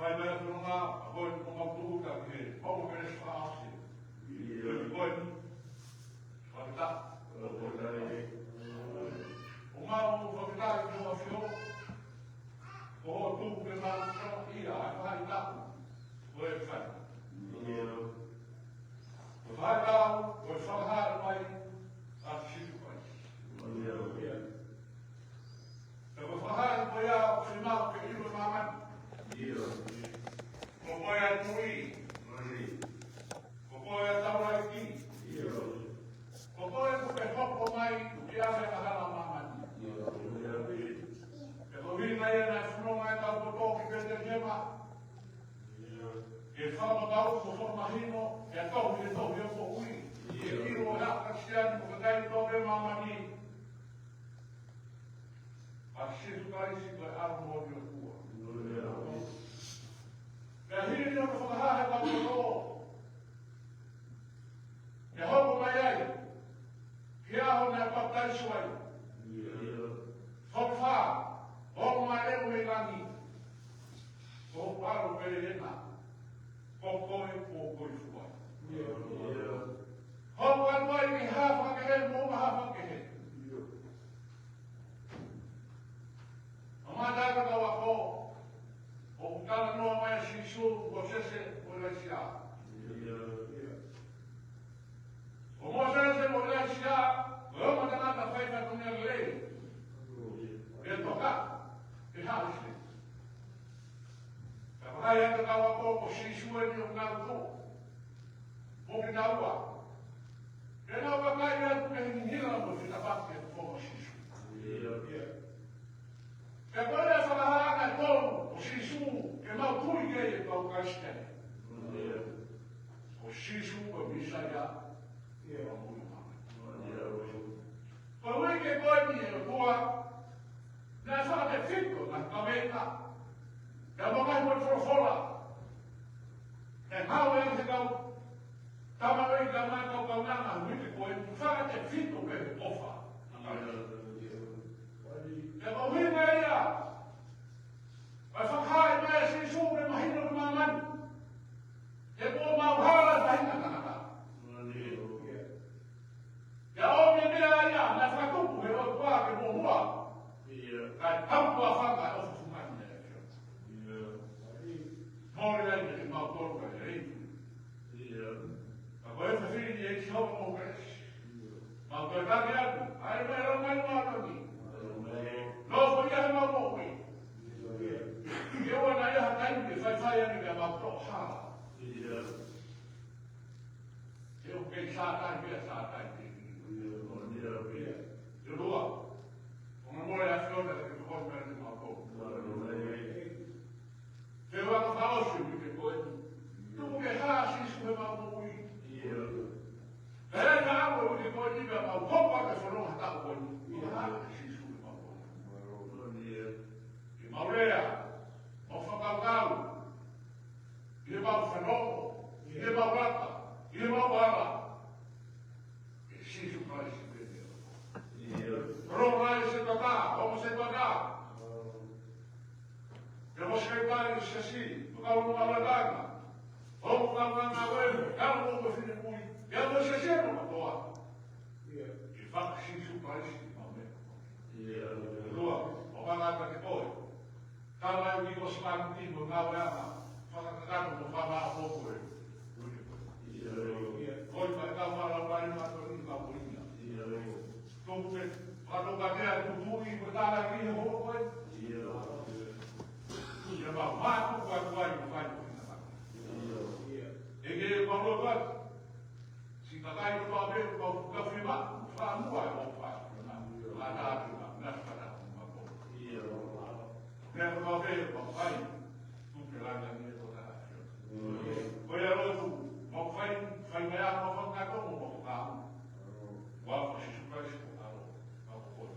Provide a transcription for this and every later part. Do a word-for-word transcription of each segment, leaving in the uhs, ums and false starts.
Fai mai atu nonga, a koe ni ko mau tuku ka ke, mau ke lesi fakaʻosi. Ko e ni, fakafetaʻi. ʻOku mau fakafetaʻi ki hoʻo ʻAfio, ko hoʻo tuku ke mau sio ia, ʻa e faʻahitaʻu, ko e fai. Ko e faʻahitaʻu, ko e fakahā mai, ʻa Sīsū Kalaisi. Ka ko e fakahā ko ia ʻoku fiemaʻu ke ʻilo ʻe māmani. Ko koe ʻa e tui. Ko koe ʻa e taulaʻeiki. Ko koe ʻoku ke hoko mai ke ʻave ʻa e hala ʻo māmani. Pea ko e ʻuhinga ia naʻe fononga ai e kau poto ki Petelihema. Ke fakamatala mo fakamahino, ke tohi, ke tohi ʻo moʻui. Ke ʻilo ʻe he Kalisitiane mo e kakai kotoa pē ʻo māmani, ʻa Sīsū Kalaisi ko e ʻAlo moʻoni ʻo e ʻOtua. Pea hili hono fakahā ʻe he kau poto, ke hoko mai ai ki he ʻaho naʻe papitaiso ai. Fakafā, ʻo māleu mei langi. Ko hoku ʻAlo pele ena, ko koe ʻoku ou fua. Hoko atu ai ki he hā fakakehe mo e hā fakakehe. ʻO mātā ka kau ako, ʻoku talanoa mai ʻa Sīsū, Mōsese mo ʻIlaisiā. ʻO Mōsese mo ʻIlaisiā, ko e ongo tangata fai fatongia lelei. Pea toka, ke hā ʻIsileli. Ka vakai atu ka kau ako ko Sīsū eni ʻoku nau tuʻu. Mo kinaua. Ke nau vakai atu ki he ngingila mo e fetaulaki ʻa e fofonga ʻo Sīsū. Pea ko e fakahā ʻe tolu ʻo Sīsū, ke mau tui ki ai ʻa e kau Kalisitiane. Ko Sīsū ko e Mīsaia. Ko e uike ko eni ʻe ua, naʻe fakatefito ʻa e kaveinga, naʻe maʻu ai mo e folofola. Naʻe ngāue ʻa e kau tamaioʻeiki mo e kau kaunanga ʻi he uike ko eni, fakatefito pē he ʻofa. Pea ko e ʻuhinga ia, ʻa e fakahā mai ʻa Sīsū ke mahino ki māmani. He kuo mau hala ʻi he faʻahinga tangata. Pea ʻomi e meʻa ia naʻe fakatupu ʻe he ʻOtua ke moʻua. Kae tau kua fanga ʻo fufumani e fio. Mole ai ke mau tolu ka lelei. Ka ko e fafili ʻe Sihova mo Kalaisi. Mau toe kake atu, ʻa e meʻa ʻoku mai mātoni. Nofo ia he mau moʻui. Ke ʻoua naʻa ʻi ai ha taimi ke faifai ange ke mau toʻo hala. Ke ʻoku kei Sātai pea Sātai pē. Ke lua. ʻO mo e ʻAfiona ke tokoni mai kiate kimautolu. Ke ua ka fakaʻosi uike ko eni. Tuku ke hā ʻa Sīsū he mau moʻui. Pea ka ʻalu e uike ko eni pea mau hoko atu e fononga he taʻu ko eni. Ke hā ʻa Sīsū he mau moʻui. Ke mau lea, mau fakakaukau, ke mau fanongo, ke mau laka, ke mau ala. ʻE Sīsū Kalaisi pē. Roma e se tata, homo se tata. Ke mo se tata i sesi, mo kau mo alatanga. Homo kau nganga wenu, kau mo mo fine kui. Ke mo sesi mo katoa. Ke faka Sīsū Kalaisi, amen. Lua, ʻo kangata ke koe. Ka mai ki ko Sipāniti mo ngāueʻanga fakakakano mo fakaʻapoʻapo ē. Ko e faʻahinga fakalapani mātuʻaki ka ko ia. Tuku pē, fakatokanga tuku i ko tala ki he hoko ē. Ia mau mātuku atu ai mo fai ko ina. ʻE ke mau lotu atu. Siʻi kakai kotoa pē ʻoku kau fima, fāmua ʻoku kau fima. Lata atu ma, na fata ma ko. Meʻa kotoa pē ʻoku kau fai, tuku lata ni e kota. Ko ia lotu, mau fai, fai mai ʻa mau fakakato mo mau fakau. Ua ko Sīsū Kalaisi ko kalo, mau ko koto.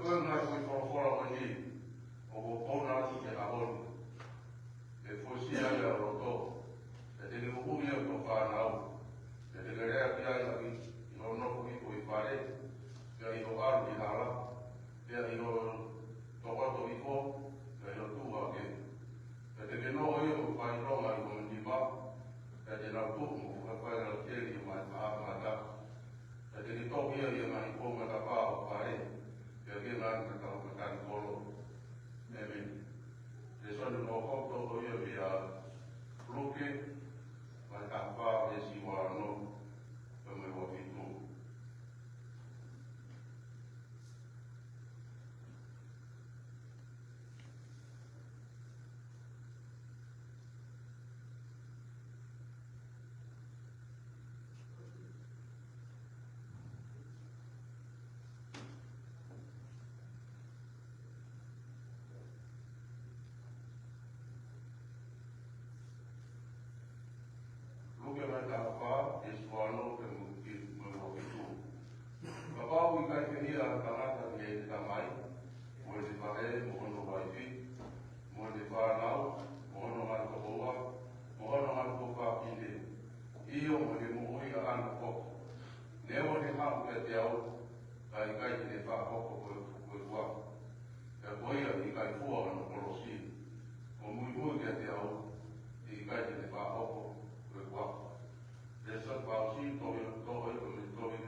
Ko e ngaahi foʻi folofola ko eni, ʻoku ou poupou atu ki he ʻaho ni. ʻE fuesia ai ho loto, pea te ne uhuʻi ai ho fānau, pea te ke lea ki ai ʻi hoʻo nofo hifo ʻi fale, pea ʻi hoʻo ʻalu ʻi hala, pea ʻi hoʻo tokoto hifo, pea ʻi hoʻo tuʻu hake. Pea te ke noʻo ʻi hoʻo fāʻilonga ʻi hoʻo nima, pea te nau tuʻu mo fakafaingatangata ʻi he ngaahi taʻataʻa. Pea te ke tohi ʻi he ngaahi konga tapā ʻo ho fale, pea ki he ngaahi matau matani kolo. ʻĒmeni. Lēsoni ʻoku tau tohi ʻi he Luke, vahe taha fā, veesi ua ono, pea mo e ua fitu. Luke vahe taha fā, veesi ua ono pea mo e ua fitu. Kapau ʻe ʻikai fehiʻa ha tangata mei heʻene tamai, mo ʻene faʻē, mo hono uaifi, mo ʻene fānau, mo hono ngaahi tokoua, mo hono ngaahi tuofāfine, ʻio, mo ʻene moʻui ʻaʻana foki, neongo ʻene haʻu kiate au, ka ʻe ʻikai te ne fakahoko ko e, ko e kuaku. Pea ko ia ʻe ʻikai fua hono kolosi, ʻo muimui kiate au, ʻe ʻikai te ne fakahoko ko e kuaku. Lēsoni fakaʻosi, tohi, tohi, tohi, tohi,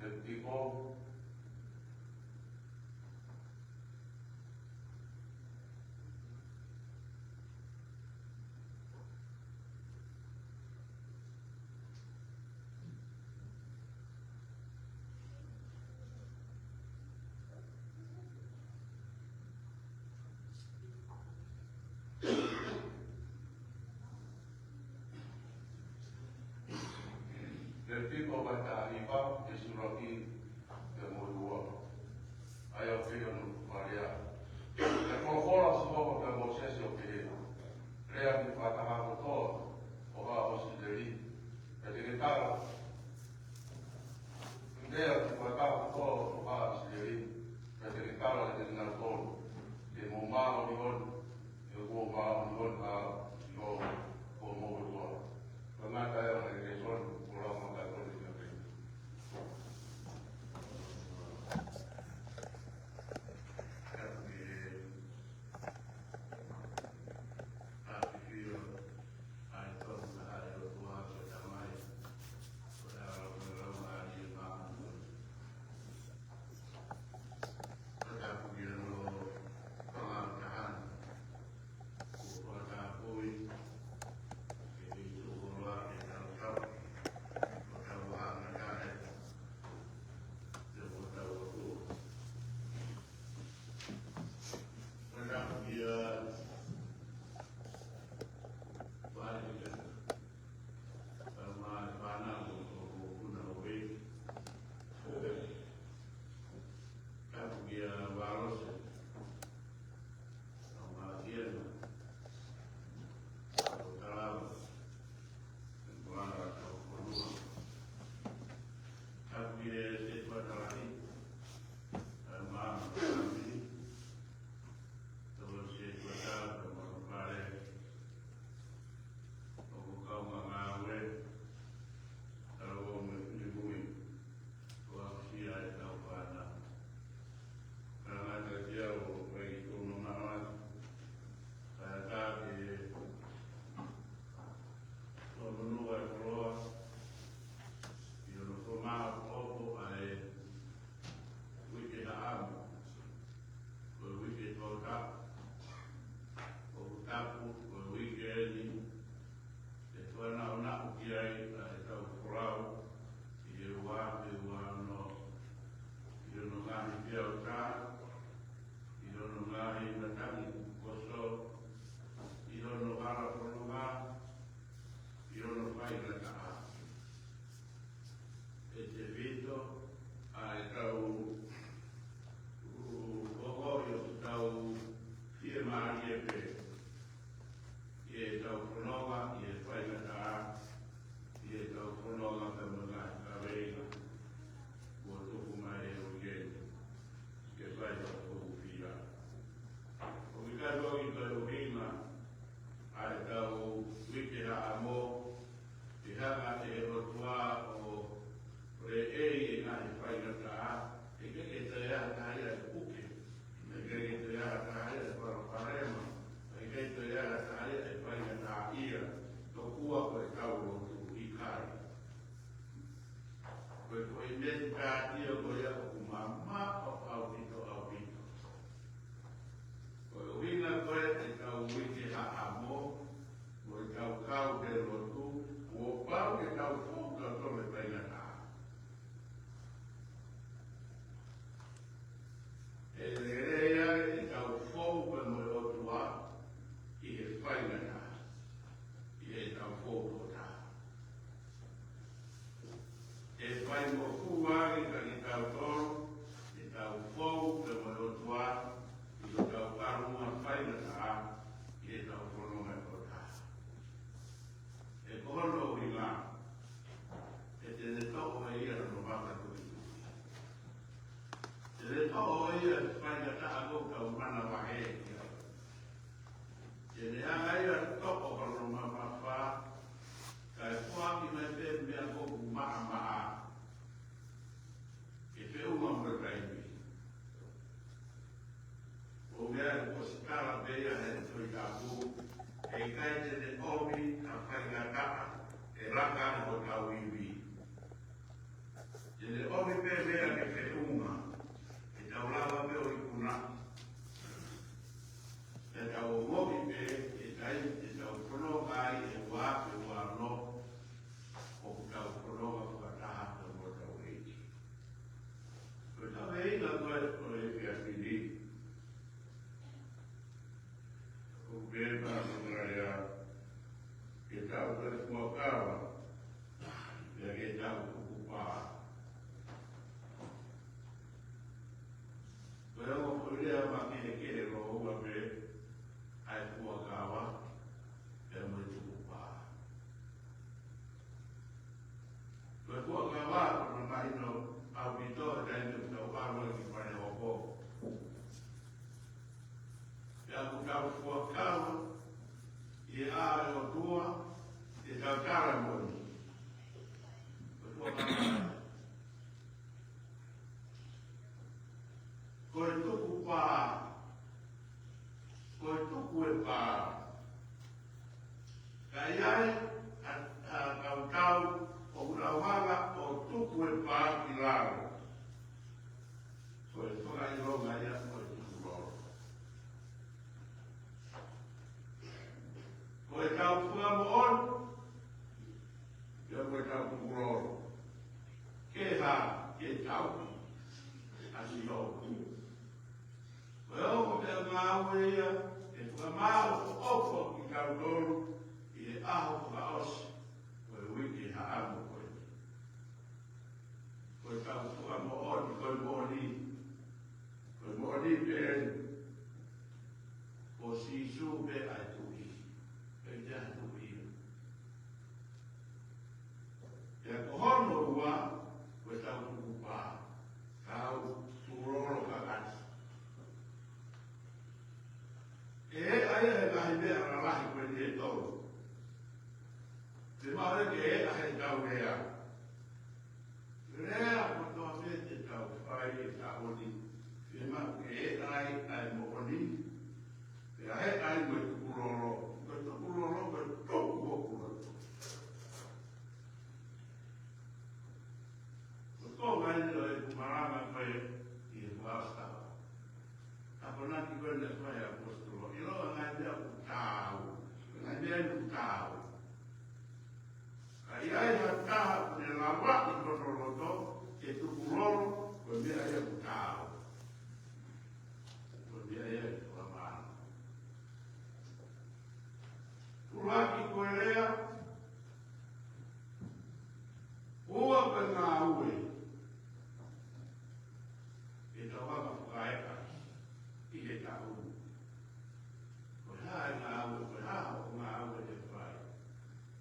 Levitiko. Levitiko vahe taha hiva, veesi ʻuluaki pea mo e ua. ʻA ia ʻoku pehē hono fakalea: Pea folofola ʻa Sihova kia Mōsese ʻo pehē: Lea ki he fakataha kotoa ʻo haʻa ʻIsileli, pea te ke tala, Lea ki he fakataha kotoa ʻo haʻa ʻIsileli, pea te ke tala kiate kinautolu, Te mou māʻoniʻoni, he kuo māʻoniʻoni au ʻi hoʻomou ʻOtua. Ko e ngata ia ʻa e lēsoni, ko e lava mai ka ko e lēsoni. Taha ʻoku tau manavahē ki ai. Ke ne hanga ia ʻo toʻo hono mamafa, kae foaki mai pē meʻa ʻoku maʻamaʻa. Ke feʻunga mo e taimi. ʻO meʻa ʻoku ʻosi tala pē ia he Tohi Tapu, ʻe ʻikai te ne ʻomi ha faingataʻa, ʻe laka ʻi hotau ivi. Te ne ʻomi pē meʻa ke feʻunga, ke tau lava pē ʻo ikuna. Te tau ongoʻi pē, ʻe tai, te tau fononga ai ʻe ua, ʻe ua no, ʻoku tau fononga fakataha pea mo hotau ʻEiki. Ko e tau ʻeinga ko e, ko e efiafi ni. ʻOku pehē pē ʻa e ngaahi, ke tau ko e fuakava, pea ke tau tukupā. Ko e ongo foʻi lea makehekehe lōua pē, ʻa e fuakava, pea mo e tukupā. Ko e fuakava, ko hono mahino ʻaupito, ʻa e taimi ʻoku tau ʻalu ai ki fale hopo. Pea ʻoku tau fuakava ʻi he ʻao ʻo e ʻOtua, ʻi heʻetau tala moʻoni. Ko e fuakava. Ko e tukupā. Ko e tuku e pā. Ka ʻi ai ha, ha kautau ʻoku nau hanga ʻo tuku e pā ki lalo. Ko e fakaʻilonga ia ko e tukulolo. Ko ʻetau fakamoʻoni, ia ko ʻetau tukulolo. Ke hā, ke tau, ʻa si hou. Ko e ongo meʻangāue ia, ʻe fakamāʻopoʻopo kitautolu, ʻi he ʻaho fakaʻosi, ko e uike haʻamo ko eni. Ko ʻetau fakamoʻoni, ko e moʻoni. Ko e moʻoni pē eni. Ko Sīsū pē ʻa e Tuʻi. Pea ʻikai ha tuʻi ia. Pea ko hono ua, ko ʻetau tukupā. Tau tukulolo kakato. ʻE ʻai ʻe he ngaahi meʻa lalahi ko eni ʻe tolu. Fiemaʻu ke ʻai ʻe he tau lea. Lea kotoa pē te tau fai he taʻu ni. Fiemaʻu ke ʻai ʻa e moʻoni. Pea ʻai mo e tukulolo. Ko e tukulolo, ko e tuku hoku loto. Ko e konga eni ʻo ʻeku malanga ko ē ʻi he Fakaʻosi Tapu. Akonaki ko ē naʻe fai ʻe he ʻaposetolo. ʻIloa ngaahi meʻa ʻoku taau. Ngaahi meʻa ʻoku taau. Ka ʻi ai ha taha ʻoku ne lavaʻi hono loto ke tukulolo, ko e meʻa ia ʻoku taau. Ko e meʻa ia ʻoku fakamālō. ʻUluaki ko e lea, ua ko e ngāue. ʻE tau hanga fakaeka ʻi he taʻu. Ko e hā e ngāue, ko e hā hoʻo ngāue ʻe fai.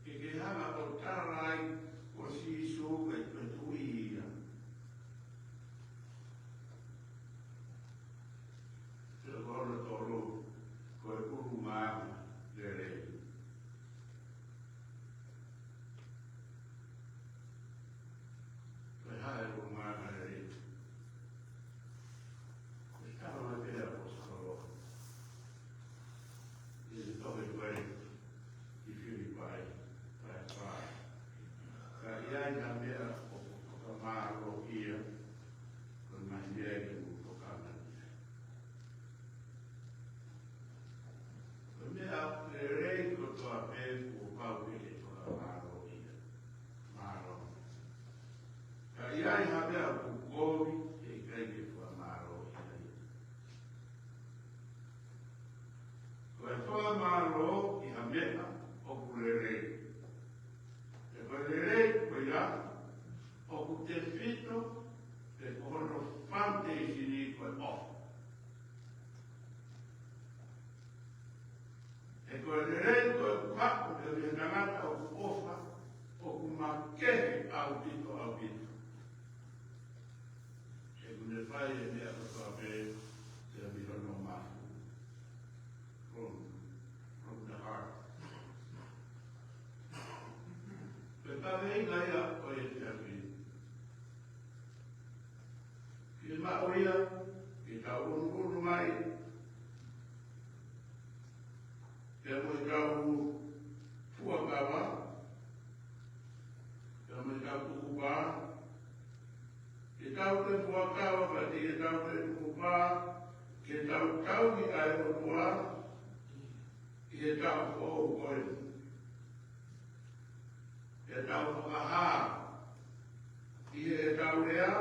Ke ke hanga ʻo tala ai ko Sīsū ko e Tuʻi ia. Pea ko hono tolu, ko e ʻulungaanga lelei. Ko e hā e ʻulungaanga lelei? Ko e tala mai pē ʻe he ʻaposetolo ʻi he tohi ko ē ki Filipai, vahe fā. Ka ʻi ai ha meʻa ʻoku fakamālōʻia, ko e ngaahi meʻa ia ke mou tokanga ki ai. Ko e meʻa lelei kotoa pē kuo pau ke ke fakamālōʻia. Mālō. Ka ʻi ai ha meʻa ʻoku kovi, ʻe ʻikai ke fakamālōʻia ia. Ko e fakamālō ʻi ha meʻa ʻoku lelei. Pea ko e lelei ko ia, ʻoku tefito, pe ko hono foundation ʻi ko e ʻofa. He ko e lelei ko ē ʻoku haʻu mei he tangata ʻoku ʻofa, ʻoku makehe ʻaupito, ʻaupito. He ʻoku ne fai e meʻa kotoa pē, ʻi he Ke tau tauhi ʻa e ʻOtua ʻi he taʻu foʻou ko eni. Ke tau fakahā ʻi heʻetau lea,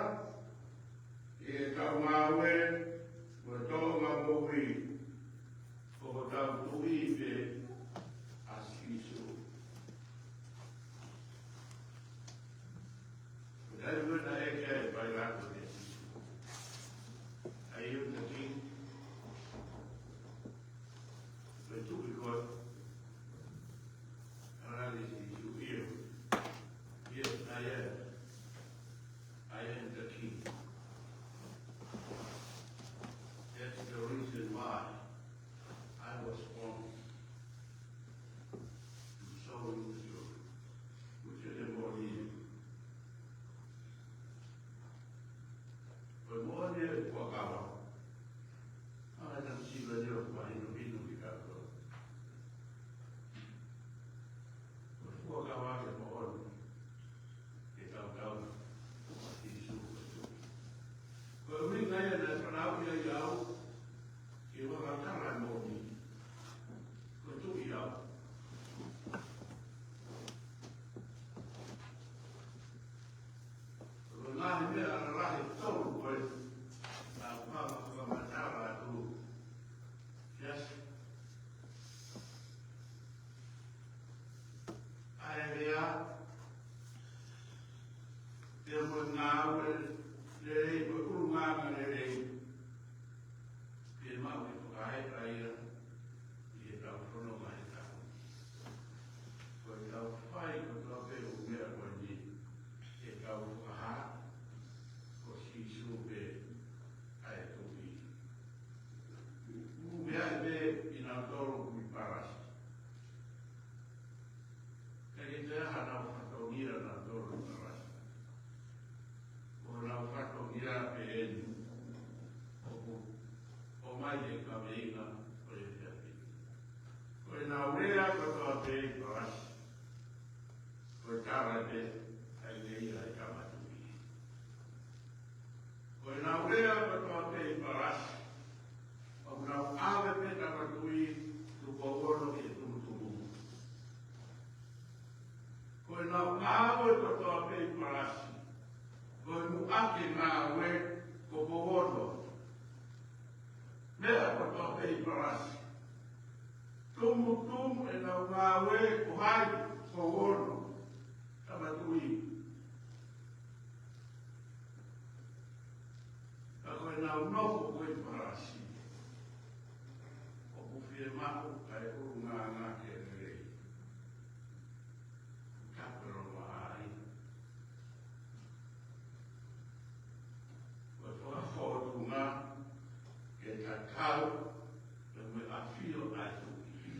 ʻi heʻetau ngāue, mo e tōʻonga moʻui, ko hotau Tuʻi pē ʻa Sīsū. Ko e taimi ko ē naʻe ʻeke ai ʻe Pailato kia Sīsū, "Are you the king?" Ko e tuʻi koe? Pehē ʻe Sīsū, "ʻIo. Yes, I am. I am the king. That's the reason why I was born, to show you the truth." Which is the moʻoni. Ko e moʻoni ʻa e fuakava. ʻA e tangata sila ni ʻoku mahinohino kiate kitautolu. Ko e fuakava ke moʻoni, ke tau tauhi ʻa Sīsū ko e Tuʻi. Ko e ʻuhinga ia naʻe fanauʻi ai au ke u fakatala e moʻoni. Ko e Tuʻi au. Ko e ngaahi meʻa lalahi ʻe tolu ko ē naʻa ku hanga ʻo fakamatala atu. Yes. ʻA e lea, pea mo e ngāue lelei, mo e ʻulungaanga lelei. Pea mau ʻi he fakaeʻa ia ʻi heʻetau fononga he taʻu. Ko ʻetau fai kotoa pē ʻū meʻa ko eni, ʻetau fakahā ko Sīsū pē ʻa e Tuʻi. Mo e meʻa ʻe pehē ʻi nautolu ʻoku ʻi palasi. Ka ʻikai ke toe ʻi ai haʻanau fatongia nautolu ʻi palasi. Ko honau fatongia pē eni ʻoku ʻomai ʻe he kaveinga ʻo e efiafi ni. Ko ʻenau lea kotoa pē ʻi palasi, ko e tala pē ʻa e lea ʻa e Tama Tuʻi. Ko ʻenau lea kotoa pē ʻi palasi, ʻoku nau ʻave pē Tama Tuʻi, Tupou Ono ki he tumutumu. Ko ʻenau ngāue kotoa pē ʻi palasi, ko e muʻaki e ngāue ko Pou Ono. Meʻa kotoa pē ʻi palasi, tumutumu ʻenau ngāue ko hai? Pou Ono, Tama Tuʻi. Ka ko ʻenau nofo ko ē ʻi palasi, ʻoku fiemaʻu ʻa e ʻulungaanga ke lelei. Ka ko e longoaʻa ia. Ko e fakafōtunga ke tatau pea mo e ʻafio ʻa e Tuʻi.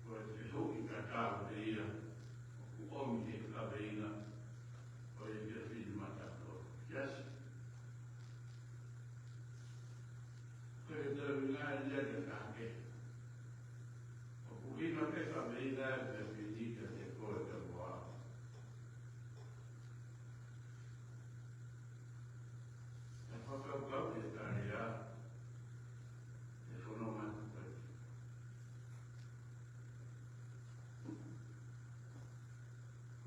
Ko e fehuʻi tatau pē ia ʻoku ʻomi ʻe he kaveinga ʻo e efiafi ni maʻatautolu. Yes. Ko e tau ngaahi lea ke take. ʻOku ʻi ai pē kaveinga ʻe efiafi ni kiate koe pea mo au. ʻE fakakaukau ʻe tali ʻa e fononga tupe.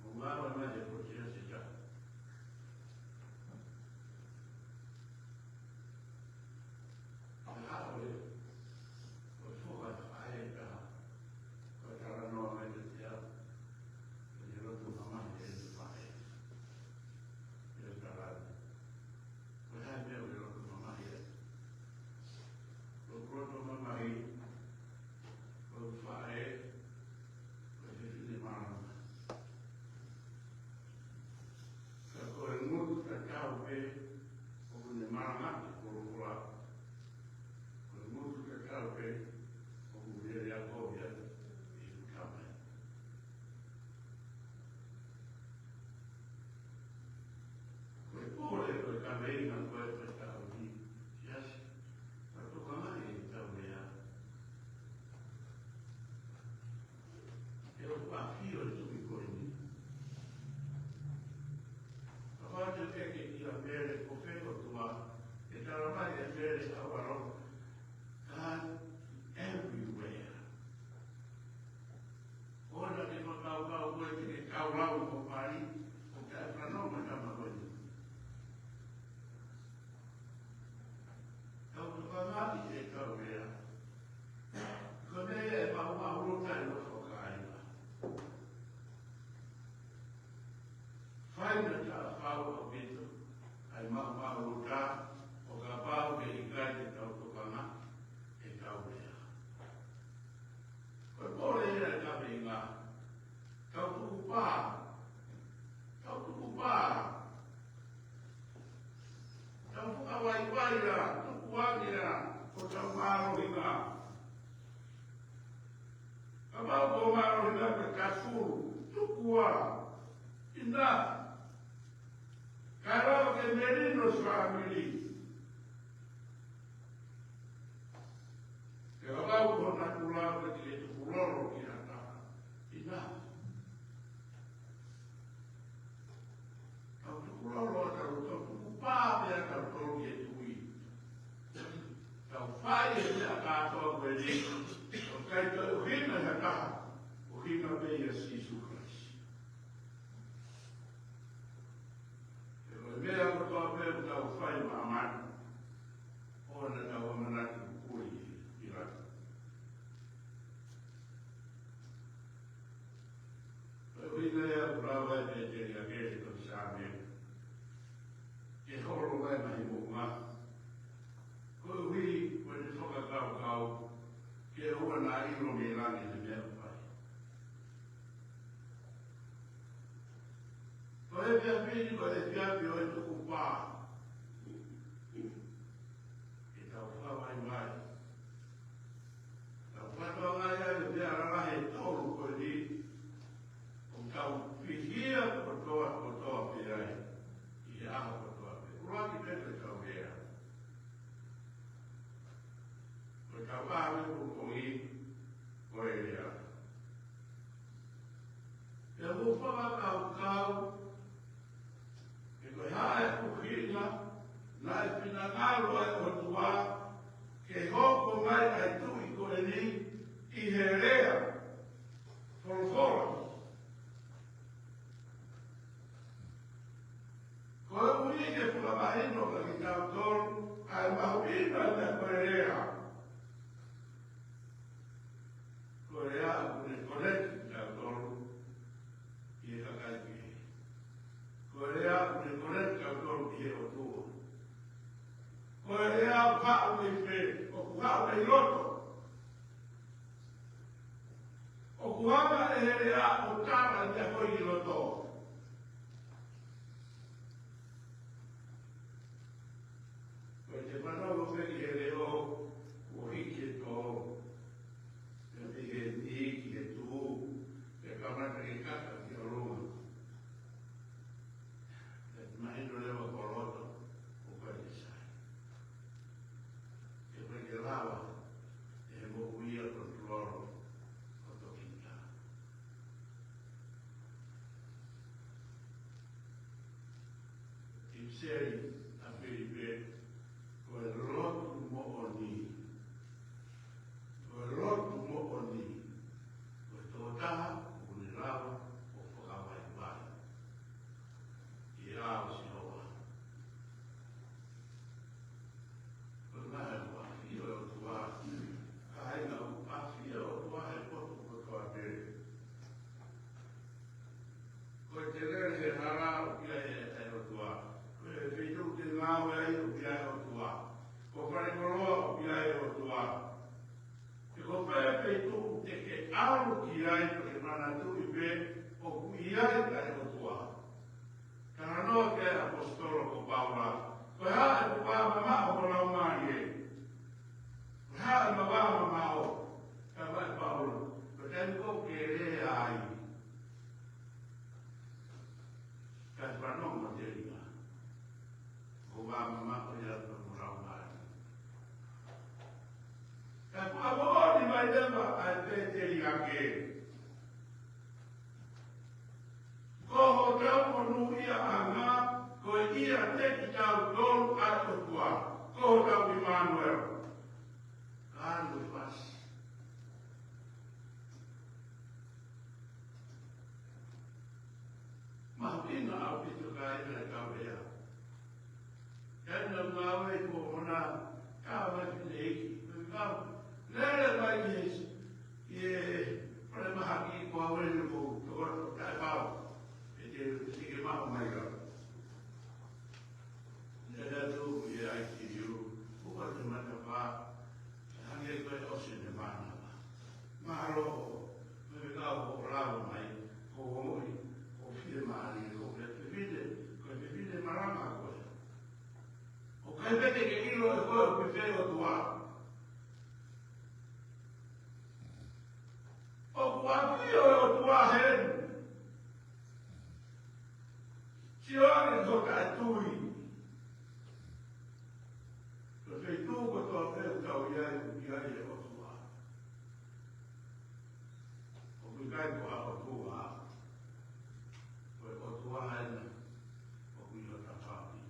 ʻO ngāue mai he potu siasi. ʻE haʻu ē, ʻo foka ʻa e taha, ʻo talanoa mai kiate au, ʻi he lotu mamahi ʻe he faʻē. ʻE tala atu, ko e hā e meʻa ʻoku ke lotu mamahi ai? Vaivai ā, tuku ange ā hotau mālohinga. Kapau ko e mālohinga ko e kafulu, tuku ā. ʻInā. Kae lava ke melino e fāmili. Pea kapau ko e natula ke tukulolo ki ha taha. ʻInā. Tau tukulolo ʻa tautolu, tukupā pē ʻa tautolu ki he tuʻi. Tau fai e meʻa kātoa ko eni, ʻo ʻikai toe ʻuhinga ʻe ha taha, ʻuhinga pē ʻia Sīsū Kalaisi. He ko e meʻa kotoa pē ʻoku tau fai ʻi māmani, ʻoua naʻa tau ʻamanaki ʻoku puli ʻi lalo. Ko e ʻuhinga ia ʻoku lava ai e Pēteli ʻa Kele ko e Saame ke holo mai mai moʻunga. Koeʻuhi ko ʻene fakakaukau ke ʻoua naʻa ʻilo mei langi ʻa e meʻa ʻoku fai. Ko e efiafi ni, ko e efiafi ʻo e tukupā. Ke tau fakavaivai. Tau fakatokangaʻi ʻa e meʻa lalahi ʻe tolu ko eni, ʻoku tau fihia kotoa, kotoa pē ai, ʻi he ʻaho kotoa pē. ʻUluaki pē ko ʻetau lea. Ko ʻetau ʻaho ʻo e pongipongi, ko e lea. Pea mou fakakaukau, pe ko e hā e ʻuhinga naʻe finangalo ai ʻa e ʻOtua ke hoko mai ʻa e tuʻi ko eni ʻi he lea folofola. Koeʻuhi ke fakamahino kia kitautolu ʻa e mahuʻinga ʻo e meʻa ko e lea. Ko e lea ʻoku ne connect kitautolu ki he kakai kehe. Ko e lea ʻoku ne connect kitautolu ki he ʻOtua. Ko e lea ʻoku haʻu mei fē? ʻOku haʻu mei loto. ʻOku hanga ʻe he lea ʻo tala ʻa e meʻa ko ē ʻi loto. Ko e te fanongo pē ki he leʻo, kuo hiki e tō. Pea mei he niʻihi ki he tū, pea kamata ke kaka ki ʻolunga. Pea mahino leva ko loto, ʻoku ʻikai ke sai. Ke ʻikai ke lava ʻe he moʻui ia ʻo tukulolo ʻo tokita. ʻIpiseli ʻa Filipe, ko e lotu moʻoni. Ko e lotu moʻoni. Ko e tokotaha ʻoku ne lava ʻo fakavaivai ʻi he ʻao ʻo Sihova. Ko e ngaahi ʻafio ʻa e ʻOtua. Kāinga, ʻafio ʻa e ʻOtua he potu kotoa pē. Ko e te lele he hala, ʻoku ʻi ai e ʻOtua. Ko e feituʻu te ngāue ai, ʻoku ʻi ai e ʻOtua. Ko e fale koloa, ʻoku ʻi ai e ʻOtua. He ko fē feituʻu te ke ʻalu ki ai, ko e manatuʻi pē ʻoku ʻi ai ʻa e ʻOtua. Talanoa ki ai ʻa e ʻaposetolo ko Paula. Ko e hā ʻeku vāmamaʻo ʻo e Laumālie? Ko e hā ʻema vāmamaʻo? Talamai ʻe Paula, ko e taimi ʻoku ke lea ai, kae fanongo ʻa e telinga, ko e vāmamaʻo ia ʻo e Laumālie. Kae fakamoʻoni mai leva ʻa e Pēteli ʻa Kele. Ko hotau monūʻiaʻanga, ko ia ʻiate kitautolu ʻa e ʻOtua. Ko hotau ʻImanuela. Ka anu e fasi. Mahuʻinga ʻaupito kāinga e kau lea. Kāinga ngāue ko hona, ka mai ki he ʻEiki, ko e kau lele mai ki he, ki he falemahaki ko au eni ko, ko, ko taʻepau. ʻE te, ʻe te ke maʻu mai kau. Lele atu ki he I C U, ʻoku ʻi ai e matapā, hangē ko e ʻosi ʻene mānava. Mālō, mo e kau ʻoku lava mai, ko e ongoʻi, ko e fiemālie, ko e fefine, ko e fefine malanga ko ē. ʻOku Pete ke ʻilo ʻe koe ʻoku ke fē ʻOtua. ʻOku ʻafio e ʻOtua heni. Sio ange ki ho taʻetui. Ko e feituʻu kotoa pē ʻoku tau ʻi ai, ʻoku ʻi ai e ʻOtua. ʻOku ʻikai ko ha ʻotua. Ko e ʻOtua ena ʻoku ʻi hota fāmili.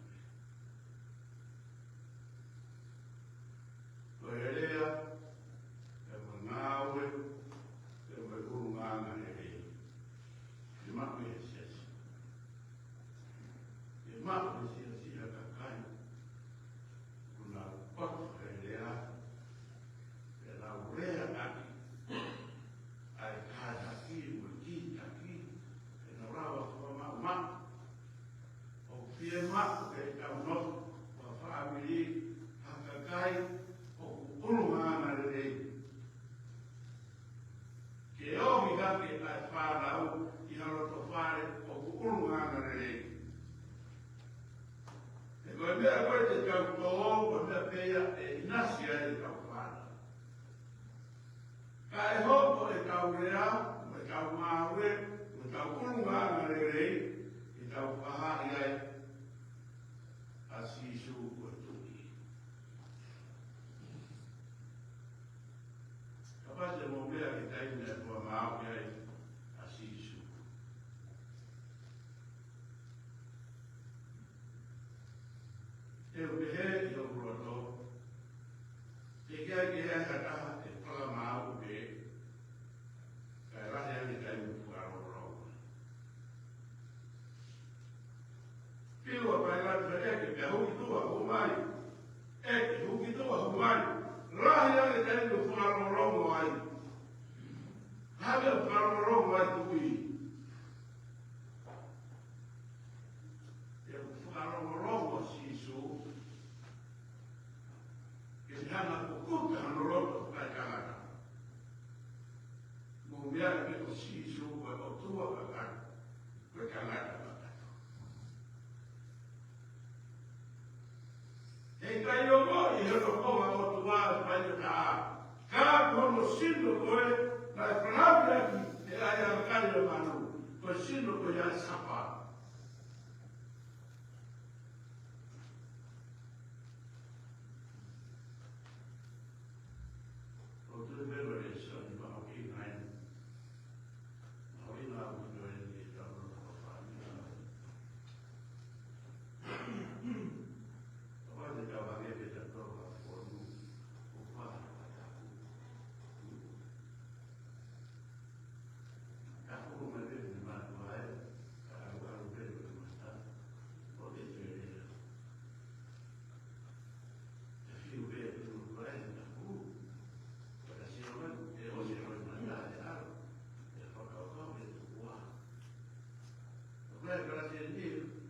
Ko e lea, pea mo e ngāue, pea mo e ʻulungaanga lelei. ʻE maʻu he siasi. ʻE maʻu he siasi ha kakai ʻoku nau poto he lea, pea nau lea ʻaki ʻa e kātaki mo e kītaki, pea nau lava fakamaʻumaʻu. ʻOku fiemaʻu ke tau nofo ko ha fāmili, ha kakai ʻoku ʻulungaanga lelei. Ke ohi hake ʻa e fānau ʻi ha loto fale ʻoku ʻulungaanga lelei. He ko e meʻa ko ē te tau tō, ko e meʻa pē ia ʻe ʻinasi ai ʻetau fānau. Ka ʻe hoko ʻetau lea, mo ʻetau ngāue, mo ʻetau ʻulungaanga lelei, ke tau fakahā ai ʻa Sīsū ko e Tuʻi. Kapau te mou meʻa ki he taimi naʻe fakamaauʻi ai ʻa Sīsū. Te u pehē ʻi hoku loto, teʻeki ai ke ʻi ai ha taha ʻe fakamaau pē, kae lahi ange taimi ʻoku fakalongolongo. Pehē ʻa Pailato, ʻEke, pea hū ki tuʻa, hū mai. ʻEke, hū ki tuʻa, hū mai. Lahi ange taimi ʻoku fakalongolongo ai. Hake ʻoku fakalongolongo ai Tuʻi. ʻOku fakalongolongo Sīsū. Ke ne hanga ʻo kukuta hono loto ʻo e tangata. Mou meaʻi pē ko Sīsū ko e ʻOtua kakato, ko e tangata kakato. Heʻikai ongoʻi ʻe hono konga ʻOtua ʻa e fai ʻo taha. Ka ko hono sino ko ē naʻe fanafi ʻaki ʻe ʻAisake ʻa e manu, ko e sino ko ia ʻa e sapa. ʻOku ou tui pē ko e lēsoni mahuʻinga eni. Mahuʻinga ʻaupito eni ke tau nofo ko e fāmili. Kapau te tau hangē pē ʻetau tō ha fonu, ʻo fā, ʻo taku. Taku mai pē ʻene mātuʻa ē, ka ʻalu ʻalu pē ko e mata. ʻO te te lea. Te fiu pē ʻe tunu ko ē, taku. Ka sio mai, ʻe ʻosi ʻa e mata, ʻe ʻalu. ʻE fakakaukau, ʻe tuku ā. Ko e kalasi eni,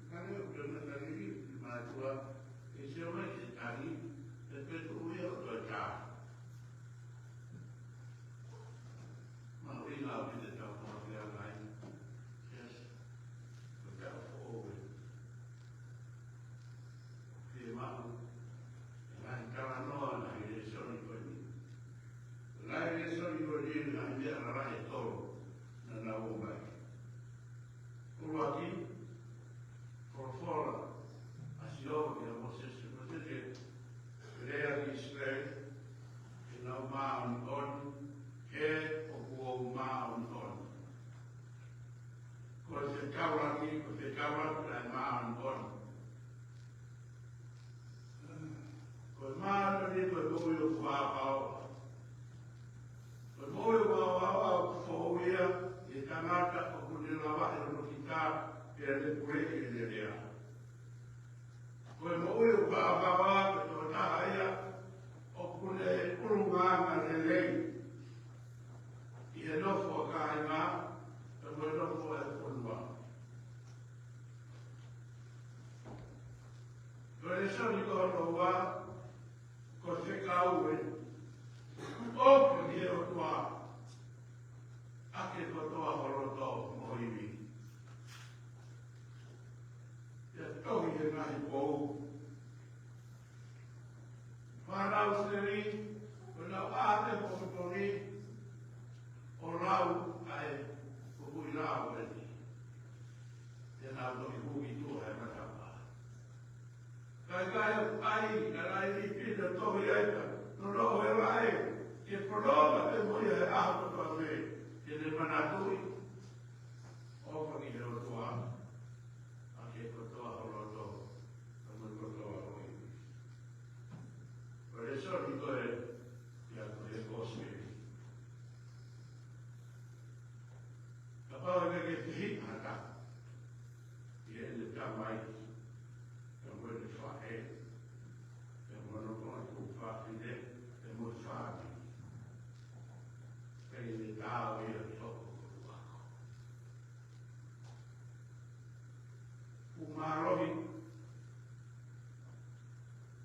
ka ne ʻoku tau na kalili, mātuʻa, ʻe sio mai ki he tali, ʻe pē tuʻu ia ʻo toe tā. Mahuʻinga ʻaupito ʻetau kau ki he anga ai. Yes. Ko e tau foʻou ē. Fiemaʻu. Ngaahi talanoa, ngaahi lēsoni ko eni. Ngaahi lēsoni ko eni, ngaahi meʻa lalahi ʻe tolu naʻa nau ʻomai. ʻUluaki, folofola ʻa Sihova kia Mōsese, Mōsese, lea ki ʻIsileli, ke nau māʻoniʻoni, he ʻoku ou māʻoniʻoni. Ko e fetaulaki, ko e fetaulaki ʻa e māʻoniʻoni. Ko e māʻoniʻoni ko e moʻui ʻoku haohaoa. Ko e moʻui ʻoku haohaoa ʻoku fou ia ʻi he tangata ʻoku ne lavaʻi hono kita pea ne puleʻi ʻene lea. Ko e moʻui ʻoku haohaoa ko e tokotaha ia ʻoku ne ʻulungaanga lelei ʻi he nofo ʻa e kāinga, pea mo e nofo ʻa e fonua. Ko e lēsoni ko hono ua, ko e fekau ē. ʻOfa ki he ʻOtua ʻaki e kotoa ho loto mo ho ivi. Pea tohi he ngaahi pou. Ai, ka ʻai ni pina tohi ai ka, no no he vae, ke fononga pē mo ia he ʻaho kotoa pē, ke ne manatuʻi. ʻOfa ki he ʻOtua, ʻaki e kotoa ho loto, pea mo e kotoa ho ivi. Ko e lēsoni ko ē, ʻoku ʻi he Kōsipeli. Kapau ʻe ʻikai ke fehiʻa ha taha ʻi heʻene tamai, pea mo ʻene faʻē, pea mo hono tuofāfine, pea mo e fāmili, ʻikai ke taau ia ki hoku ako. ʻOku mālohi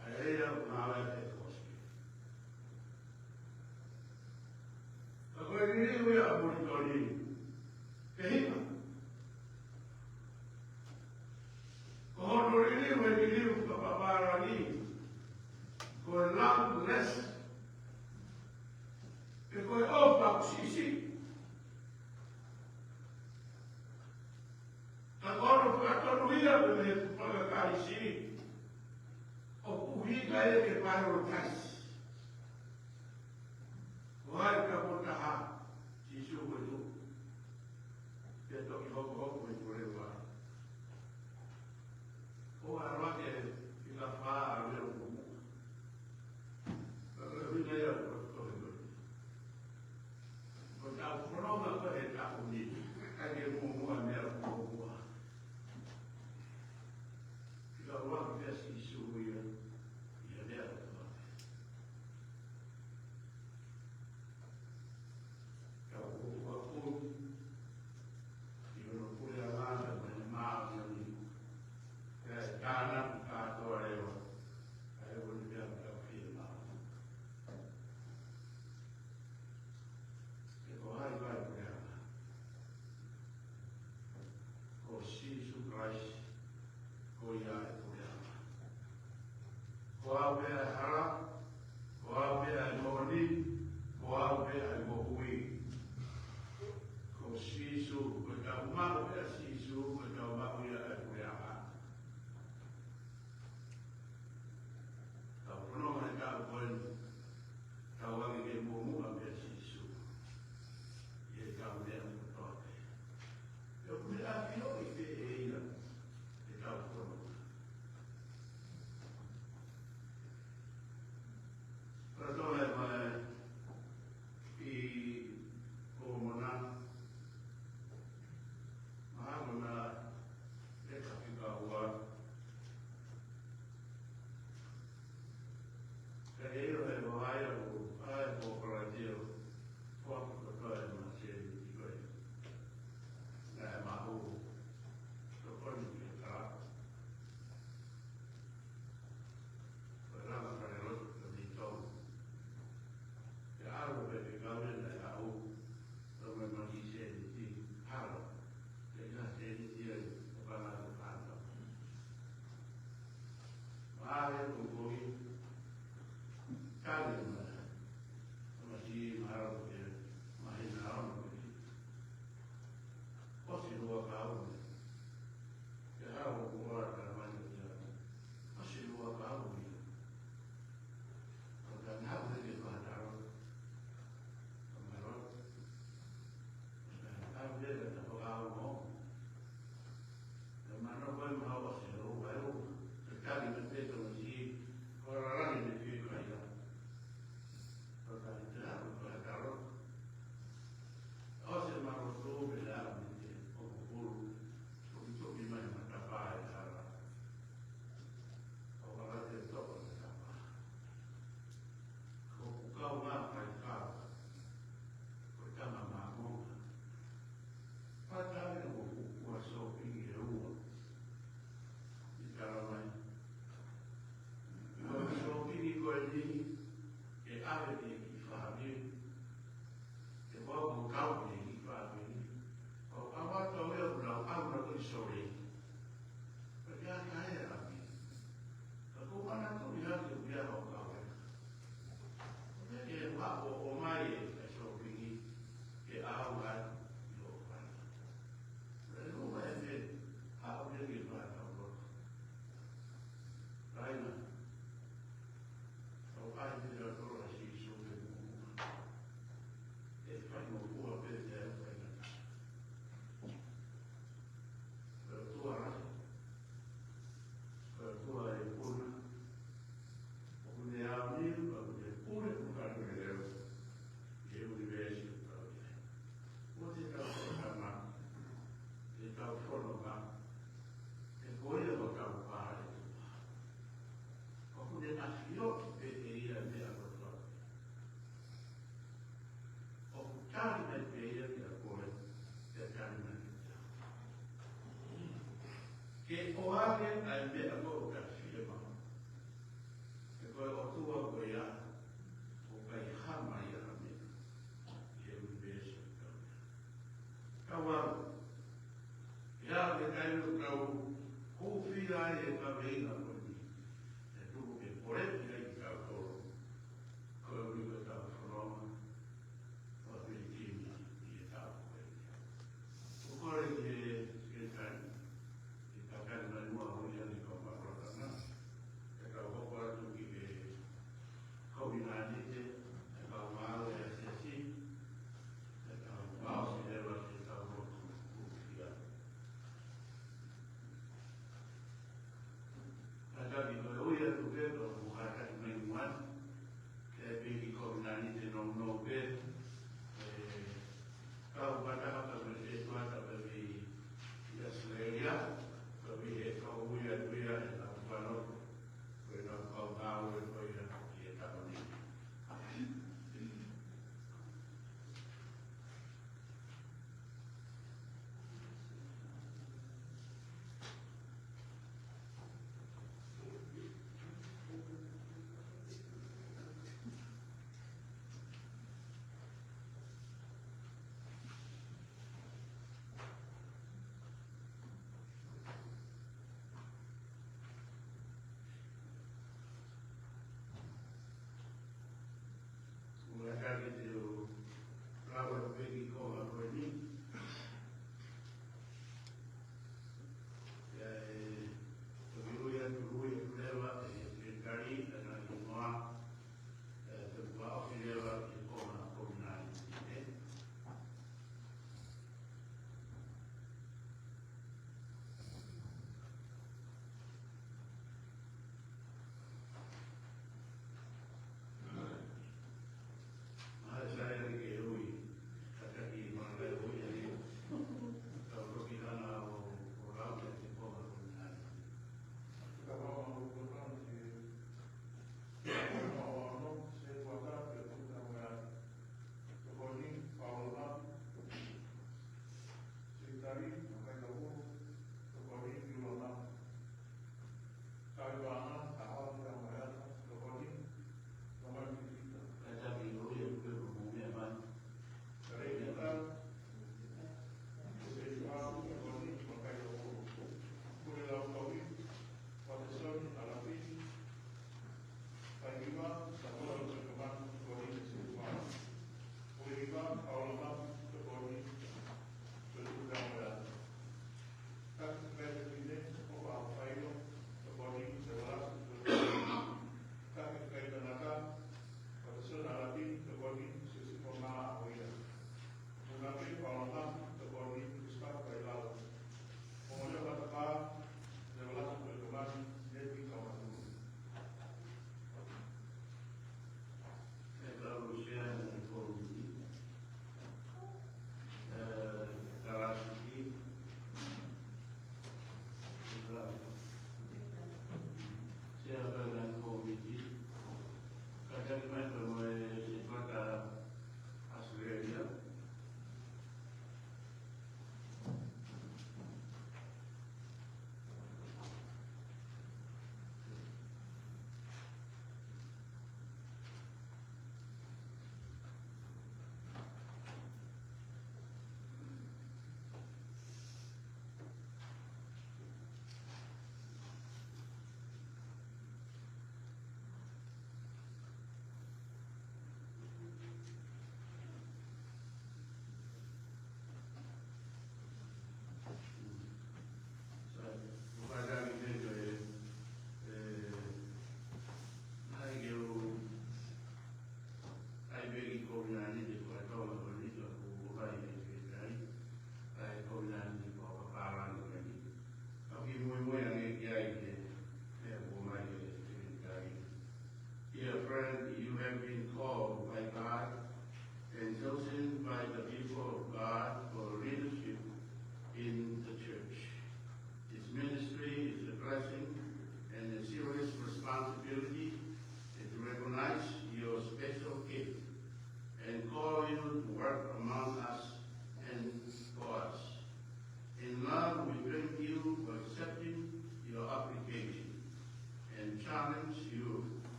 ʻa e lea ʻoku ngāueʻaki ʻe he Kōsipeli. Ka ko e liliu ia ʻa Molitoni, fehiʻa. Ko hono liliu, e liliu fakapapālangi, ko e love less, pe ko e ʻofa ʻoku siʻisiʻi. Ka ko hono fakatonuhia pē mei he tupuʻanga Kalisi, ʻoku ʻuhinga ia ke prioritize. Ko hai ka ko taha, Sīsū ko e tuʻi. Pea toki hokohoko ʻi he kole ua. ʻO ʻalu ake ʻi he fā ʻalu ia ʻo muʻa. Ka ko e ʻuhinga ia ʻo e tohi ko eni. Ko ʻetau fononga ko ē he taʻu ni, ʻikai ke muʻomuʻa meʻa ʻoku muʻomuʻa. Ke ʻalu ake pea Sīsū ia, ʻi he meʻa kotoa pē. Ka ʻoku ou fakapoongi ʻi hono puleʻanga mo ʻene māʻoniʻoni. Pea ʻe tānaki kātoa leva ʻa e ʻū meʻa ʻoku tau fiemaʻu. He ko hai ʻa e puleʻanga? Ko Sīsū Kalaisi, ko ia ʻa e puleʻanga. Ko au pē ʻa e hala, ko au pē ʻa e moʻoni, ko au pē ʻa e moʻui. Ko Sīsū, ko ʻetau maʻu pē ʻa Sīsū, ko ʻetau maʻu ia ʻa e puleʻanga. Tau fononga he taʻu ko eni, tau ʻai ke muʻomuʻa pē ʻa Sīsū ʻi heʻetau meʻa kotoa pē. Pea ʻoku ne ʻafioʻi pē ʻe ia ʻetau fononga. Pea tau ʻai mai ʻi Kolomona, mahalo naʻe ka fika ua. Ka ʻilo he vahaia ʻo ʻai ko Palatio, ko aku kotoa e maseni ko ē. Naʻe maʻu, tokoni ke ka. Ko e langa fale lotu ko ni tau. Ke ʻalu pē ke kau ʻi he naʻe ʻaʻu, tau mai maki seniti, halo. Ke ka seniti ai, ko pana ko pana. Mālie ko koe.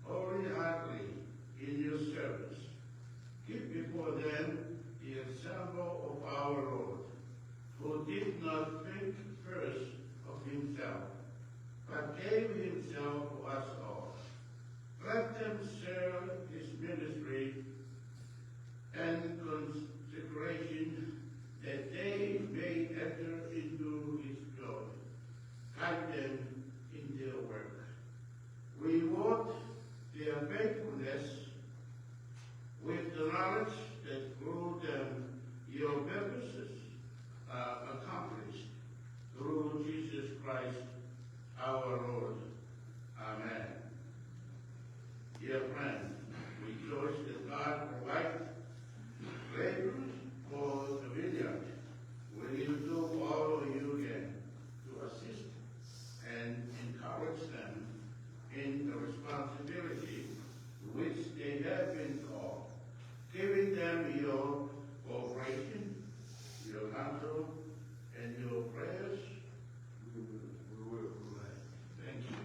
wholeheartedly in your service. Keep before them the example of our Lord, who did not think first of himself, but gave himself for us all. Let them share his ministry and consecration, that they may enter into his joy. Guide them in their work. Reward their faithfulness with the knowledge that through them your purposes are accomplished. Through Jesus Christ our Lord. Amen. Dear friends, rejoice that God provides laborers for the vineyard. Will you do all you can to assist and encourage them in the responsibility to which they have been called, giving them your cooperation, your counsel, and your prayers? We will, we will provide. Thank you.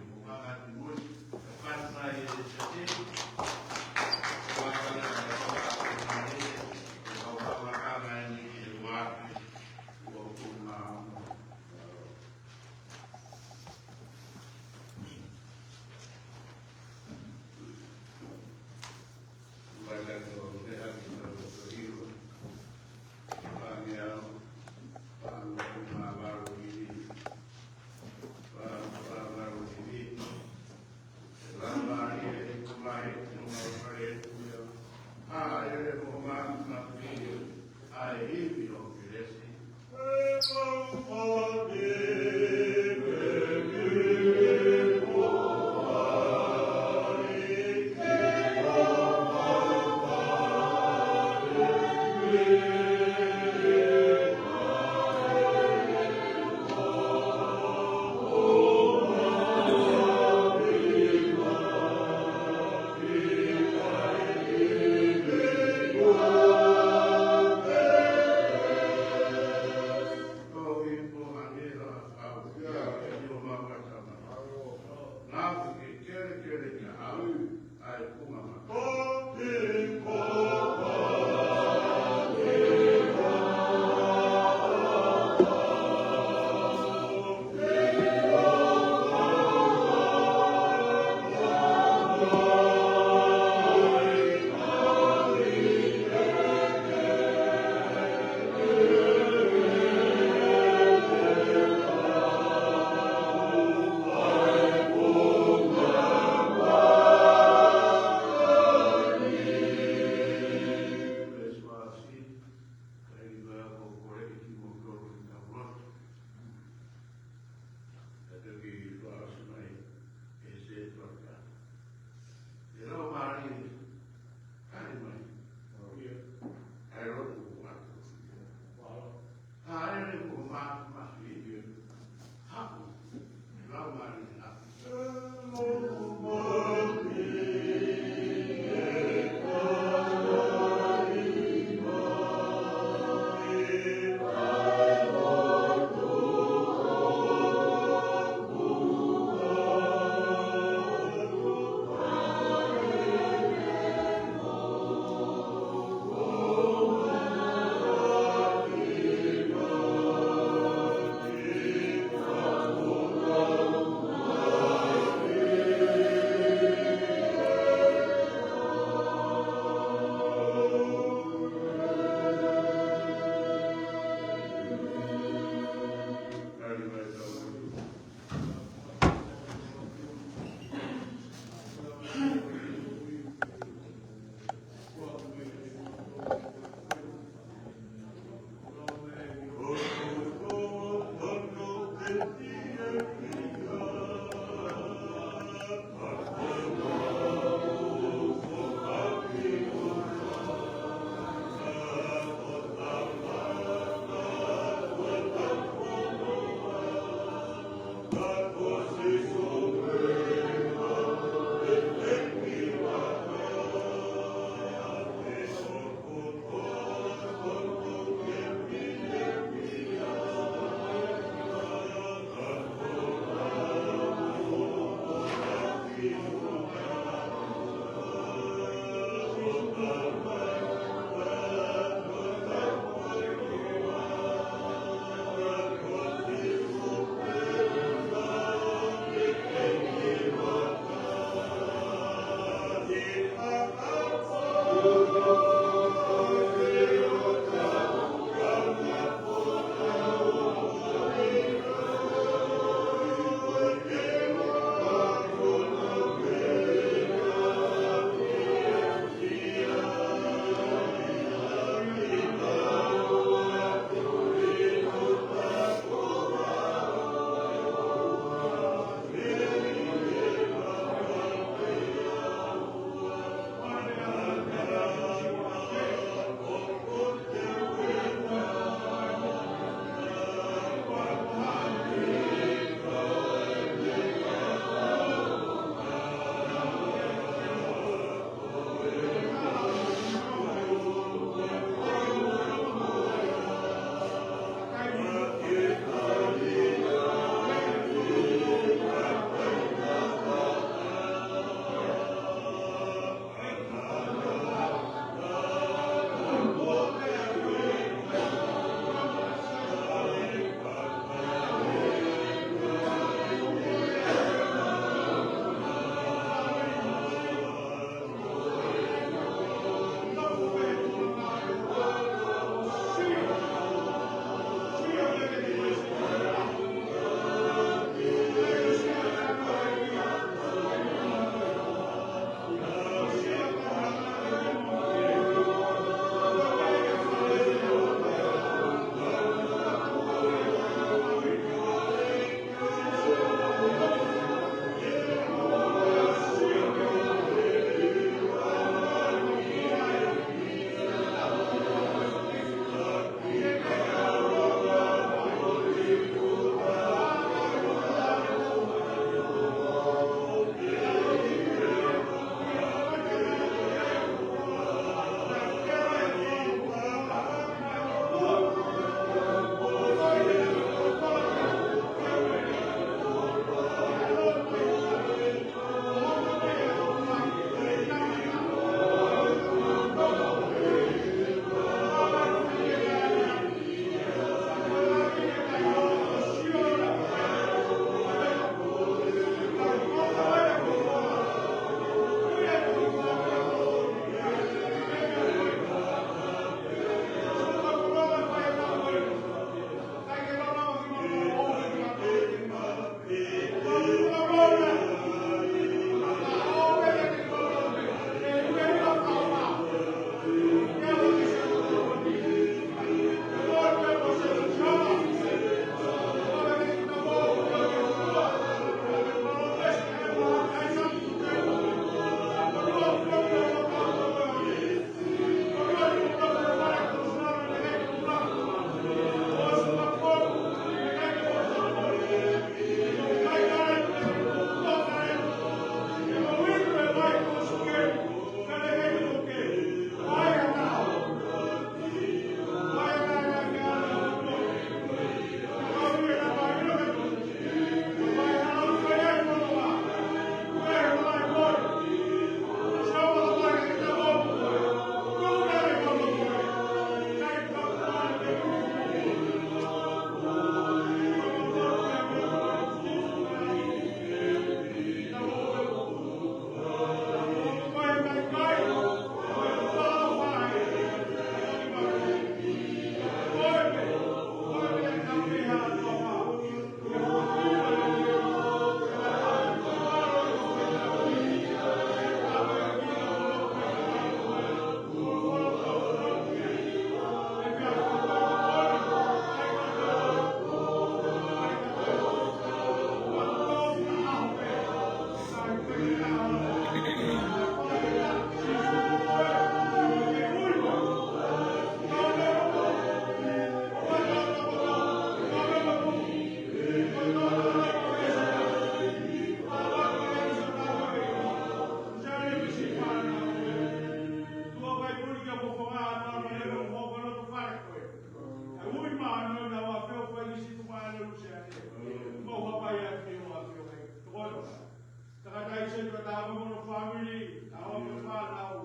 Tau mo e fāmili, tau mo e fānau.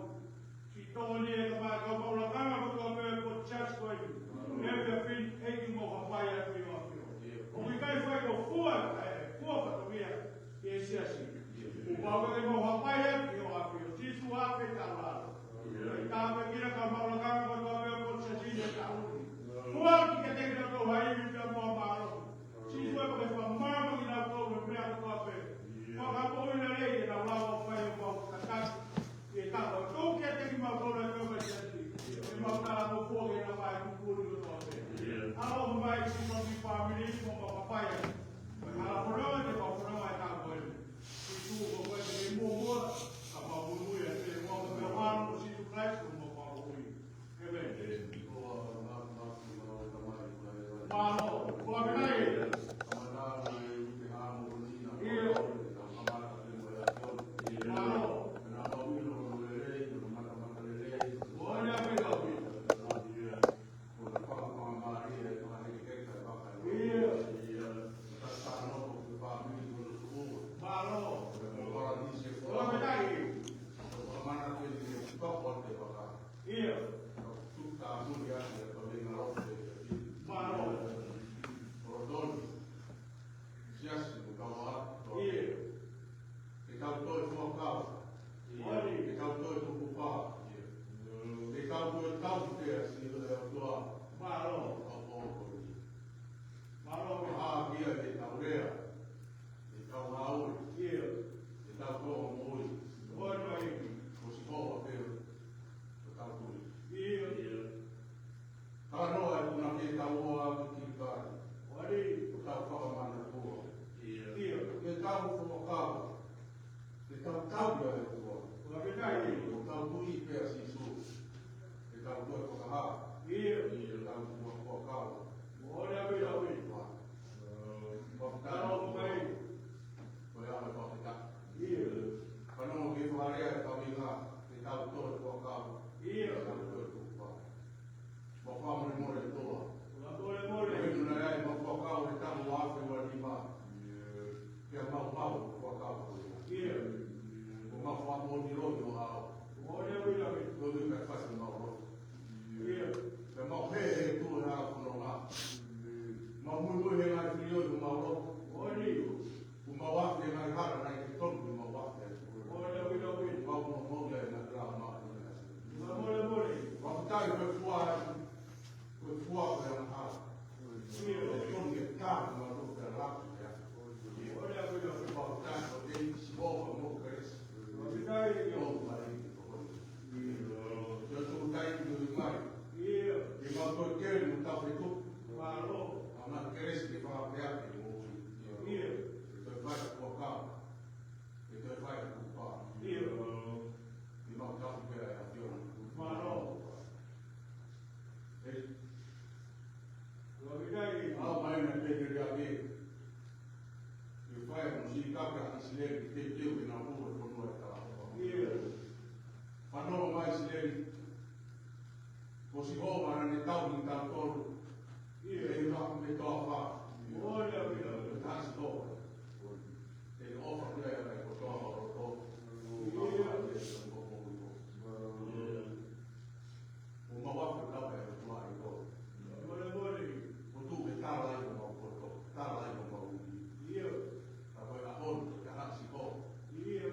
Siʻi tokoni ē ka mai kau maʻu lakanga kotoa pē ʻo e church ko eni. He efiafi ni ʻEiki mau hapai atu ʻi ho ʻafio. ʻOku ʻikai fai ko fua, ē, fua fatongia ʻi he siasi. Kuo pau ke mau hapai atu ʻi ho ʻafio. Sīsū ʻapē tau lalo. Tāpuekina kau maʻu lakanga kotoa pē ʻo e church ni he taʻu ni. Fua kiate kinautolu ha ivi pea mo ha mālohi. Sīsū ē, pea ke fakamālō kinautolu he meʻa kotoa pē. Fakamoʻui lelei ke nau lava ʻo fai ʻemau tataki. ʻI he taʻu ʻe tolu kiate kimautolu ʻe tau mai siasi. ʻEmau talangofua ke nau fai kupu ni kotoa pē. ʻAloʻofa mai ki he fāmili mo mau hapai. Mo e hala fononga te mau fononga he taʻu ko eni. Sīsū ko koe ke muʻomuʻa, ka mau muimui atu ʻi he huafa pē ʻo ho ʻAlo ko Sīsū Kalaisi ko homau Fakamoʻui. ʻĒmeni. Mālō, ʻofa atu ai. ʻIo. Mālō. ʻOfa atu ai. ʻIo. Mālō. ʻOfa atu ai. ʻIo. Mālō. ʻIo. Ke tau toe fuakava. ʻIo. Ke tau toe tukupā. ʻIo. Ke tau toe tauhi pea siʻi ʻOtua. Mālō. Mālō. Ke hā kia ke tau lea. Ke tau ngāue. ʻIo. Ke tau tō moʻui. Ko Sihova pē ʻoku tau tui. ʻIo. Talanoa e punake tau ō atu ki Kilikali. ʻO tau fakamanatua. ʻIo. Ke tau fuakava. Ke tau tauhi ʻa e ʻOtua. Ko tau tui pē ʻa Sīsū. Ke tau toe fakahā. ʻIo. Ke tau fuakava. Ko e ʻaho fakafetaʻi. ʻIo. Fanongo ki he fakalea ʻa e kaveinga, ke tau toe fuakava. ʻIo. Ke tau toe tukupā. Mau fakamolemole ʻOtua. Fakamolemole. Ko e ʻuhinga ia ʻemau fuakava he taʻu ua afe ua nima. Pea mau maʻu e fuakava ko ia. ʻIo. Ko mau fakamoʻoni loto ʻa. Moʻoni ʻaupito. Ko e ʻuhinga ʻoku fai ʻemau lotu. ʻIo. Pea mau hē he tuʻu he ʻaho fononga. Mau muimui he ngaahi fili ʻo ʻemau lotu. Moʻoni. Kuo mau afe he ngaahi hala naʻe ʻikai totonu ke mau afe. Moʻoni ʻaupito. Mau moʻoni he ngaahi hala mau. Fakamolemole. Fakafetaʻi ko e fua, ko e fua ko e angahala. ʻIo. Totonu ke tau mau lotu pea laku pea. Moʻoni ʻaupito. Fakafetaʻi ko e ʻEiki Sihova mo Kelesi. Fakafetaʻi. ʻIo, mai. ʻIo. ʻIo, tuku tai ki he mai. ʻIo. Ke mau toe keli mo tau fetuku. Mālō. ʻA e kelesi ke fakapea ke mo. ʻIo. Ke toe fai fuakava. Ke toe fai tukupā. ʻIo. Ke mau tau pea ʻa e ʻAfiona. Mālō. ʻE. Fakafetaʻi. ʻAo mai na pehē ake. Ke fai mo sīkake ʻa ʻIsileli ke teuteu ke nau hū he fonua ʻo e talaʻofa. ʻIo. Fanongo mai ʻIsileli. Ko Sihova naʻa ne tauhi kitautolu. ʻIo. ʻI he ʻaho mei he toafa. ʻIo. Ko e taha Sihova. ʻE ʻofa ki ai ʻa e kotoa ʻo e loto. ʻIo. ʻIo. ʻO mau afe tau e ʻOtua ʻi loto. Molemole. ʻO tuku ke tala ai ʻo mau poto, tala ai ʻo mau ui. ʻIo. Ka ko e ʻaho ni, ko e taha Sihova. ʻIo.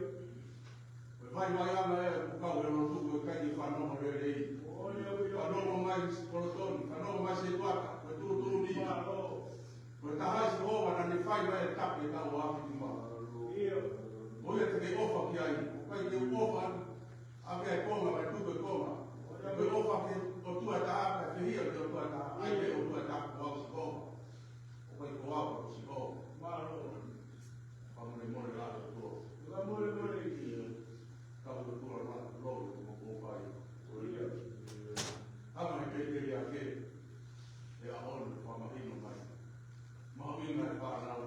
Ko e vaivaiʻanga ē ʻoku kau he lotu, ko e ʻikai ke fanongo lelei. Molemole. Fanongo mai sikolotoni, fanongo mai setuata, ko e tuʻutuʻuni. Mālō. Ko e taha Sihova naʻa ne fai mai e tape ʻe taha ʻo afe nima. ʻIo. Ko ia te ke ʻofa ki ai, ʻoku ʻikai ke ʻofa ʻa e konga, mai tuku e konga. Ko e ʻofa ki he ʻOtua taha, kae fehiʻa ki he ʻOtua taha, ʻa ia ʻOtua taha, ko au Sihova. ʻOku ʻikai ko au, ko Sihova. Mālō. Fakamolemole lahi ʻOtua. Fakamolemole. Ka ʻOtua la, lo, ko ko pai. ʻIo. Hanga he pēteli ake, ʻe ʻaho ni fakamahino mai. Mahuʻinga e fānau.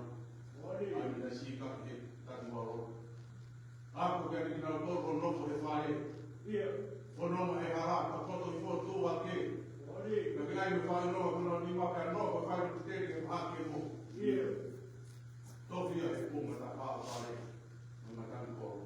ʻAi na sīkake he takimuʻa lotu. Ako kiate kinautolu ʻoku nofo he fale. ʻIo. Fononga he hala, ka poto ʻi fotu ake. Ka ke ʻai mo fanongo, ko nau nima ka nofo, fai mo te ke hake mo. ʻIo. Tofi ʻa e punga ta pā fale. Mo matangi kolo.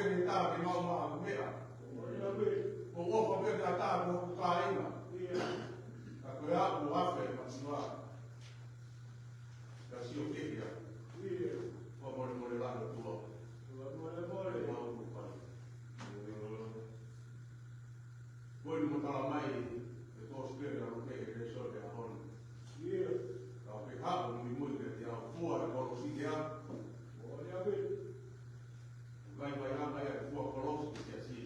He tā ke mau maʻu ha meʻa. Ko ʻofa pē ke tā ko hoku kāinga. Ka ko e aʻu ʻo afe masiva. Ka sio kehe ia. Fakamolemole lahi ʻOtua. Fakamolemole. Mau kupai. Ko eni mo tala mai, ʻe tō spere a roke e reso te ahon. Ka ke haʻu muimui ke te au fua e kolosi ia. Vaivai anga ia e fua kolosi ke siasi.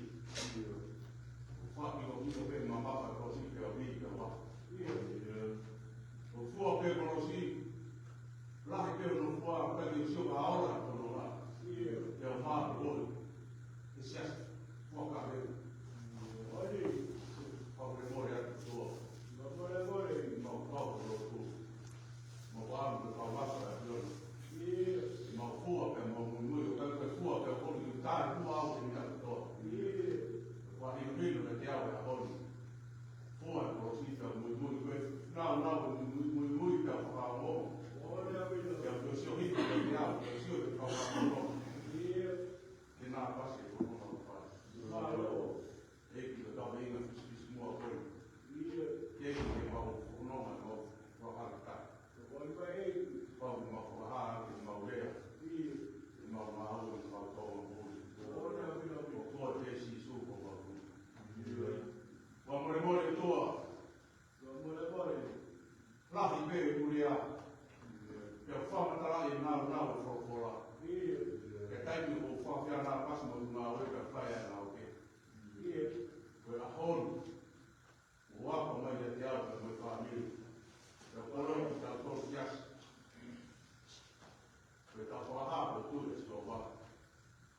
Fua piko piko pē mamafa kolosi ke au i ke wa. ʻO fua pē kolosi. Lahi pē hono fua, ka ke sio ka ola hono la. Ke au mā ko e siasi. Fua ka pē. Fakamolemole atu Tua. Mau kau ko lotu. Mau ʻamu ke kau lasa atu. Mau fua pē mau muimui, ʻo kau ke fua pē ʻo koni ke kai fua au ke ni atu Tua. Fua hino hino ke te au e ahoni. Fua e kolosi pē muimui koe. Nau nau muimui muimui pē fakaongo. Ke au ke sio hiki ke te au, ke sio ke kau fakaongo. Ke na pasi e kono mau fai. ʻEiki, ko e kaveinga fisifisimuʻa ko eni. ʻEiki, ke mau fononga, mau fakakata. Pau mau fakahā, ke mau lea. Ke mau ngāue, ke mau tō mau puli. Ko koe pē Sīsū ko mau puli. Fakamolemole Tua. Lahi pē e puli ia. Pea fakamatalaʻi e nāunau e folofola. Ke taimi ko fakafeangai pasi mo e ngāue ka fai ʻa e ngāue. Ko e ʻaho ni, ʻoku ʻapo mai kiate au pea mo e fāmili. Pea kole kitautolu ke siasi. Ko e tau fakahā ko e tui ʻa Sihova.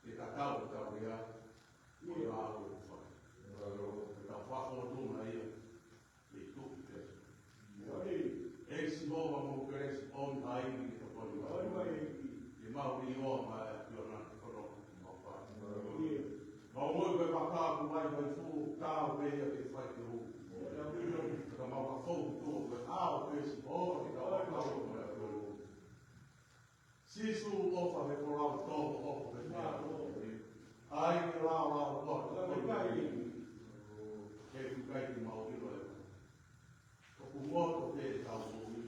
Ke tatau ʻetau lea. Ko e ʻaho ʻoku fai. Ko e tau fakahā ʻoku tuna ia. Ke tuku pē. ʻEiki Sihova mo kelesi ʻomi ha ivi ke tokoni mai. Ke mau ʻi ʻoa mai ʻa Fiona ke kono mau fai. Mau moe ko e paka ku mai mai fu tau pē ia ke fai ke u. Ka mau ka fou tu ko e ʻao pē Sihova ke tau fakahā mai ʻa Fiona. Sīsū ʻofa he folau tō ʻofa he mea. ʻAi ke lao lao ua. Ke tukai ke mau ʻilo e. ʻOku moto pē tau moʻui.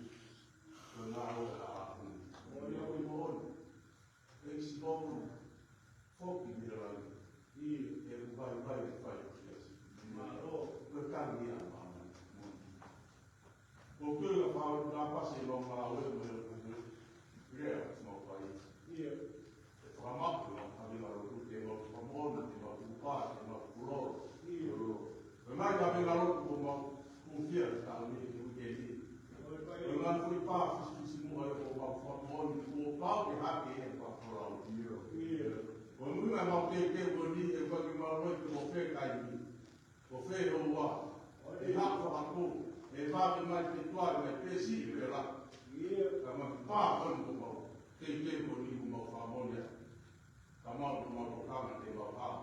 Ko e ngāue ʻa ʻapu. Moʻoni au i moʻoni. ʻEiki Sihova. Foki mea langi. ʻI he ʻoku vaivai e fai o siasi. Mālō. Ko e tangi ʻa māmani. Ko e kei a pau na pasi e mau ngāue mo e lea mau fai. ʻE fakamaʻu ʻa e ngaahi lotu ke mau fakamoʻoni, ke mau kupa, ke mau kulolo. Ko e ngaahi ngaahi lotu ko mau kufia ki taʻu ni ki uike ni. Ko e ngaahi kui pā fisifisimuʻa ʻe ko mau fakamoʻoni, kuo pau ke hake e fakafolau. Ko e ngaahi mau teuteu ko eni ʻe ʻikai ke mau loi ke mau fekaimi. Ko fē houa, ʻe haʻu fakapō, ʻe vave mai ke tuai mai pē siʻi pē la. Ka mau pā koni ko mau, teuteu ko ni ko mau fakamoʻoni. Ka mau ko mau tokanga te mau hao.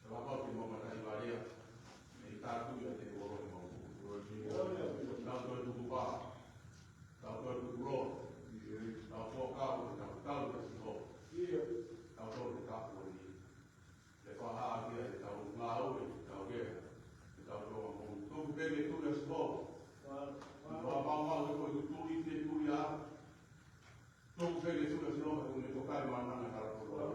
Ka mau te mau matai valea, ʻe tātui ʻa te oro e mau. Tau toe tuku pā, tau toe tuku lo, tau fōkau, tau tau te siho, tau toe te kapu ni. Ke fakahā kia ʻetau ngāue, ʻetau lea, ʻetau tonga mo tuku pē ke tui ʻa Sihova. Fakamaʻumaʻu e koe tuʻu i te tui ʻa. Tuku pē ke tui ʻa Sihova, tuku ne tokai mānanga ʻa Sihova.